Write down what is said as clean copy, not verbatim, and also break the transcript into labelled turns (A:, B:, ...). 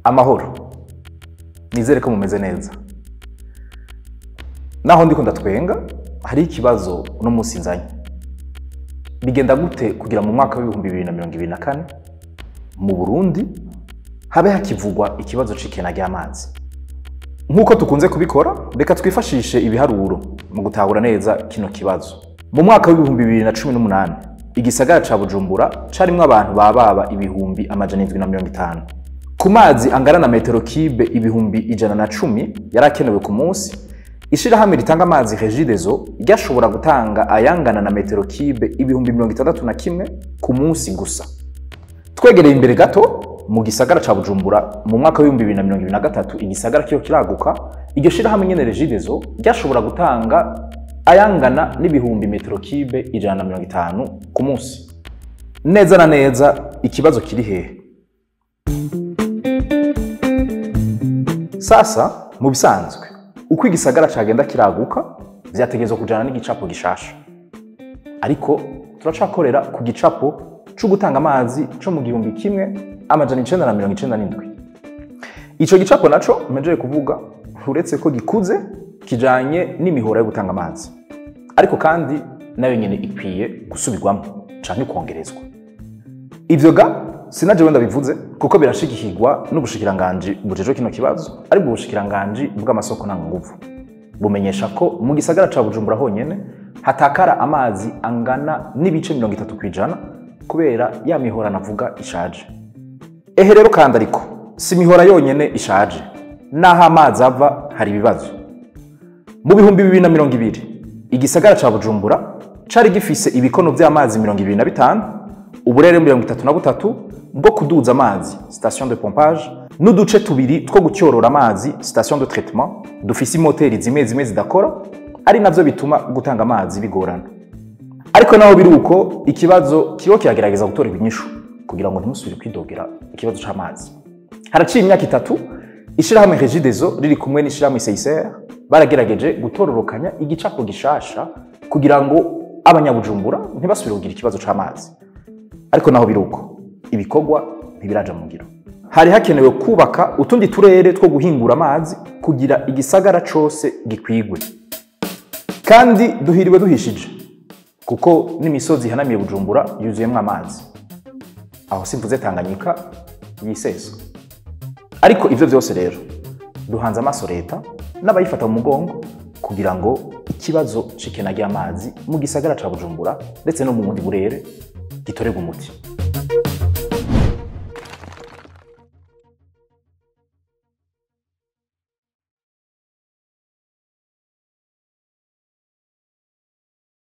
A: Amahoro, nizere ko mumeze neza. Naho ndiko ndatwenga, hari ikibazo uno munsi nzanye. Bigenda gute kugira mu mwaka w'2024 mu Burundi habe hakivugwa ikibazo c'ikena ry'amazi? Nk'uko tukunze kubikora, reka twifashishe ibiharuro mu gutahura neza kino kibazo. Mu mwaka w'2018 igisagara ca Bujumbura carimwo abantu bababa 750,000. Ku mazi angana na metero kibe 110,000 yarakenewe ku munsi, ishirahamwe ritanga amazi Regideso ryashobora gutanga ayangana na metero kibe 61,000 ku munsi gusa. Twegereye imbere gato mu gisagara ca Bujumbura mu mwaka w'2023 igisagara kiyo kiraguka, iryo shirahamwe nyene Regideso ryashobora gutanga ayangana n'ibihumbi metero kibe 150 ku munsi. Neza na neza ikibazo kiri hehe? Sasa mu bisanzwe uko igisagara cagenda kiraguka vyategerezwa kujana n'igicapo gishasha, ariko turacakorera ku gicapo co gutanga amazi co mu 1997. Ico gicapo naco mpejeje kuvuga, uretse ko gikuze kijanye n'imihora yo gutanga amazi, ariko kandi nayo nyene ikwiye gusubirwamo canke kongerezwa. Ivyo ga sinaje wenda bivuze kuko birashigikirwa n'ubushikiranganji bujejwe kino kibazo, ari bwo bushikiranganji bw'amasoko ntanganguvu. Bumenyesha ko mu gisagara ca Bujumbura honyene hatakara amazi angana n'ibice 30% kubera ya mihora navuga ishaje. Ehe rero kandi ariko si mihora yonyene ishaje, naho amazi ava hari ibibazo. Mu 2020 igisagara ca Bujumbura cari gifise ibikono vy'amazi 25, uburere 33 bwo kuduza amazi station de pompage, n'uduce tubiri two gucyorora amazi station de traitement dufise imoteri zimwe zimwe zidakora, ari navyo bituma gutanga amazi bigorana. Ariko naho biri uko, ikibazo kiho kiragerageza gutora ibinyishu kugira ngo ntimusubire kwidogera ikibazo c'amazi. Haraciye imyaka 3 ishirahamwe Regideso riri kumwe n'ishirahamwe CICR baragerageje gutororokanya igicapo gishasha kugira ngo abanyabujumbura ntibasubire kugira ikibazo c'amazi. Ariko naho biri uko, ibikorwa ntibiraja mu ngiro. Hari hakenewe kubaka utundi turere two guhingura amazi kugira igisagara cose gikwigwe. Kandi duhiriwe duhishije kuko n'imisozi ihanamiye Bujumbura yuzuyemwo amazi. Aho simvuze Tanganyika yisesa. Ariko ivyo vyose rero duhanze amaso leta n'abayifata mu mugongo kugira ngo ikibazo c'ikena ry'amazi mu gisagara ca Bujumbura ndetse no mu bundi burere gitorerwe umuti.